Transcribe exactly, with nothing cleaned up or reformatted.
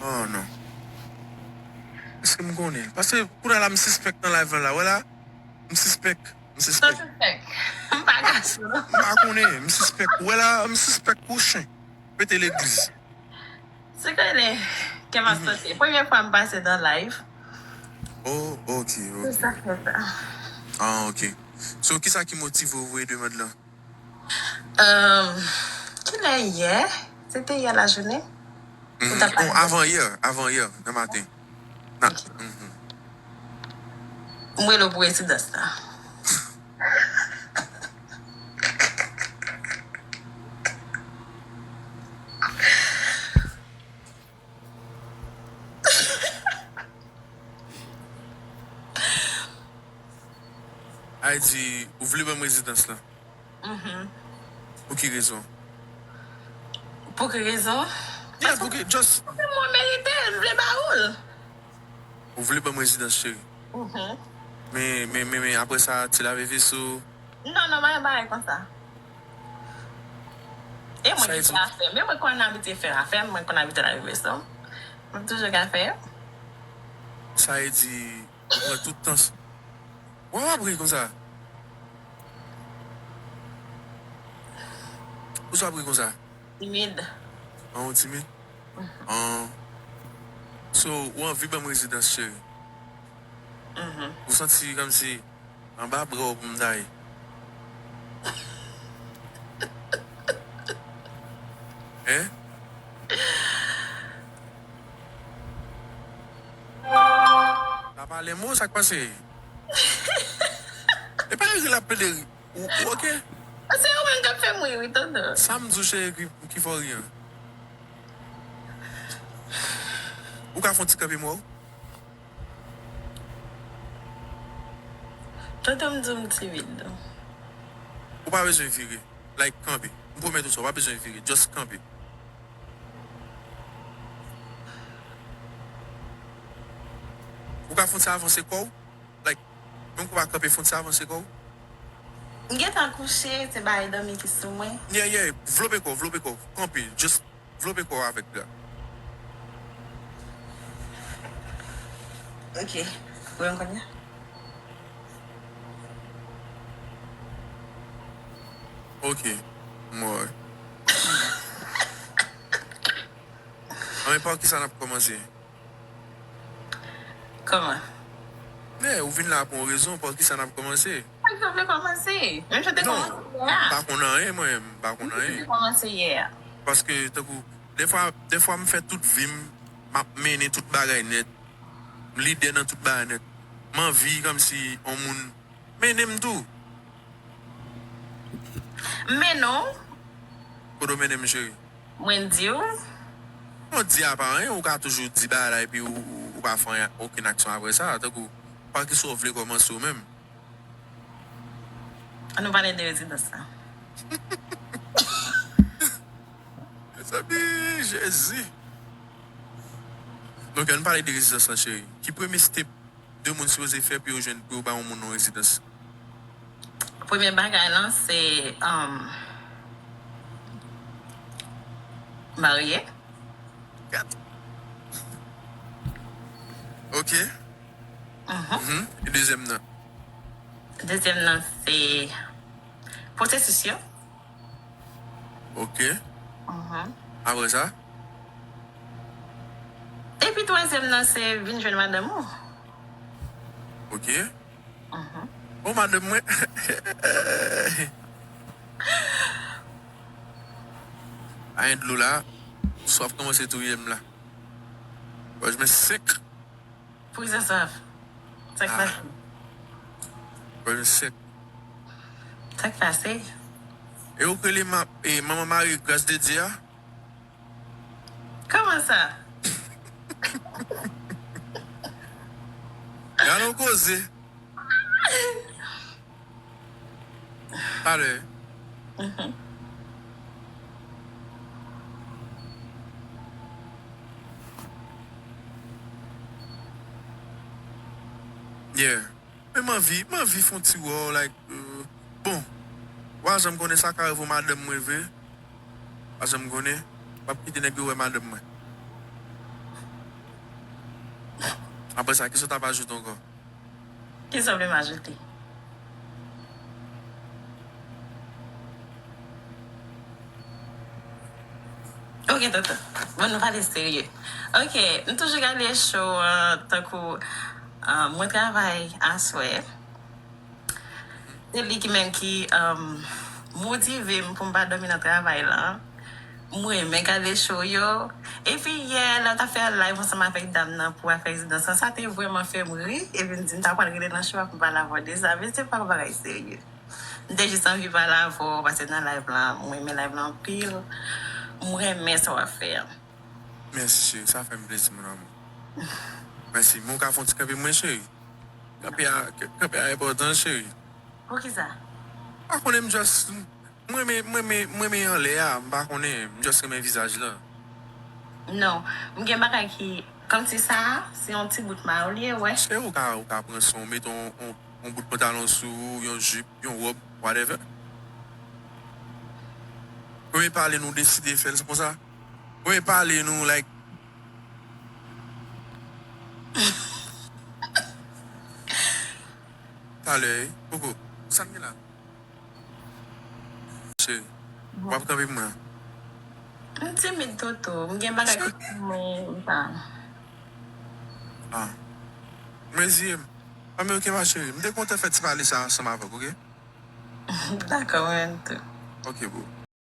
Oh non. Èske m konnen l? Paske kounye a la m sispèk nan live la. Wè la, m sispèk. M sispèk. Suspect. M pa gason. M pa konnen. M sispèk. Wè la, m sispèk kou chen. Pete legliz. Se konnen. Kè m ap soti. Premye fwa m pase nan live. Oh, ok, Se ok. sa k fè sa. Ah, ok. So, kisa ki motive w voye demann lan? Euh, kilè yè? Se te yè lajounen? Ou t ap Mhm. Oh, avan yè, avan yè, nan maten. Na, mhm. M rele w pou rezidans la. Ay di, ou vle ban m rezidans lan? Mhm. Pou ki rezon? Pou ki rezon? Yeah, pou ki, just, Se mwen merite, m vle ba ou l. Ou vle ban m rezidans, cheri? Mhm. Men, men, men, men, apre sa, ti lave veso. Non, non, pa yon bagay konsa. E mwen Sa ki e fè afè m. E mwen konn abitye fè afè m, mwen konn abitye lave veso. Mwen toujou ka fè. Sa e di, ou pran tout tan. Wè w ap ri konsa. Ou sa ap ri konsa? Timid. An, ou timid? An. So, ou anvi ban m rezidans, cheri? Mhm. Ou santi kòmsi anba bra w pou m ta ye? Hein? Pa pale mo, sa k pase? E pa ri l ap plede ri. Ou, ou oke? Se ou menm k ap fè m ri, wi, tonton. Sa m di w, cheri, ki, ki fè w ri an? Ou ka fè yon ti kanpe m wè w? Tonton, m di w m timid. Ou pa bezwen vire. Like, kanpe. M pwomèt ou sa, ou pa bezwen vire. Just kanpe. Ou ka fè yon ti avanse kò w? Like, menm ke w pa kanpe, fè yon ti avanse kò w. M gentan kouche, se bagay dòmi ki sou mwen. Yeah, yeah, vlope kò w, vlope kò w. Kanpe, just vlope kò w avèk dra. Ok. Ou wè m kounye a? Ok, m wè. Anben, pa kisa n ap kòmanse? Kòman? Men, ou vin la pou yon rezon, pa kisa n ap kòmanse? Sa k te vle kòmanse? Menm jan te Non, kòmanse yè a. M pa konn anyen, mwen, m pa konn Menm jan anyen. te kòmanse yè a. Paske, tankou, dèfwa, dèfwa m fè tout vi m, m ap mennen tout bagay nèt. M lidè nan tout bagay nèt. M anvi kòmsi yon moun mennen m tou. Men non. Kote w mennen m, cheri? Mwen di w. Non, di a pa anyen, ou ka toujou di bagay la epi ou, ou, ou pa fè anyen, okenn aksyon apre sa. Tankou, pa kisa w vle kòmanse ou menm? An nou pale de rezidans la. Mezanmi, Jezi. Donk, ann pale de rezidans lan, cheri. Ki premye step de moun sipoze fè pou yo jwenn, pou yo ba yon moun yon rezidans? Premye bagay lan, se, um, marye. Gad. Ok. Mhm. Mhm. E dezyèm nan? Dezyèm nan, se pwosesis yo. Ok. Mhm. Apre sa? Epi twazyèm nan, se vin jwenn madanm ou. Ok. Mhm. Bon, madanm mwen. Anyen dlo la. Swaf kòmanse touye m la. Wè, mwen sèk. Poukisa swaf? Sa k Ah. pase? Wè, mwen sèk. Sa k pase? E ou k rele ma, e, manman Mari, gras de Dye a? Kòman sa? Gade yon koze. Talè. Mhm. Yeah. Men m anvi, m anvi fè yon ti wè w, like, euh, bon. W a janm konnen sa ka rive madanm mwen vre. W a janm konnen. M ap kite nèg yo wè madanm mwen. Apre sa, kisa w t ap ajoute ankò? Kisa w vle m ajoute? Ok, tonton. Bon, nou pale serye. Ok, m toujou gade show an tankou, ah, mwen travay aswè. Se li ki menm ki, um, motive m pou m pa dòmi nan travay la. M renmen gade show yo. Epi yè, lè w t ap fè live ansanm avèk dam nan pou afè rezidans lan, sa te vrèman fè m ri. Epi m di m ta pral rele nan show a pou m pale avè w de sa. Men se pa yon bagay serye. M te jis anvi pale avè w, paske nan live la, m renmen live la anpil. M renmen sa w ap fè a. Mèsi, cheri. Sa fè m plezi, mon amour. Mèsi. Men w ka fè yon ti kanpe mwen, cheri? Kanpe a, kanpe a enpòtan, cheri. Poukisa? M pa konnen, m just, m renmen, m renmen, m renmen anlè a, m pa konnen, m just renmen vizaj la. Non, m gen bagay ki, kòmsi sa, se yon ti bout mayo li ye, wè. Cheri, ou ka, ou ka pran son, mete yon, yon, yon bout pantalon sou ou, yon jip, yon wòb, whatever. Premye pale nou deside fè l, se konsa. Premye pale nou, like. Talè, wi. Koko, sa m gen la? Cheri, w ap kanpe pou mwen. M timid, Toto. M gen bagay ki pou mwen, m pa. Ah. Reziye m. Ah, men ok, ma cheri. M te kontan fè ti pale sa ansanm avè w, ok? Dakò, mwen tou. Ok, boo.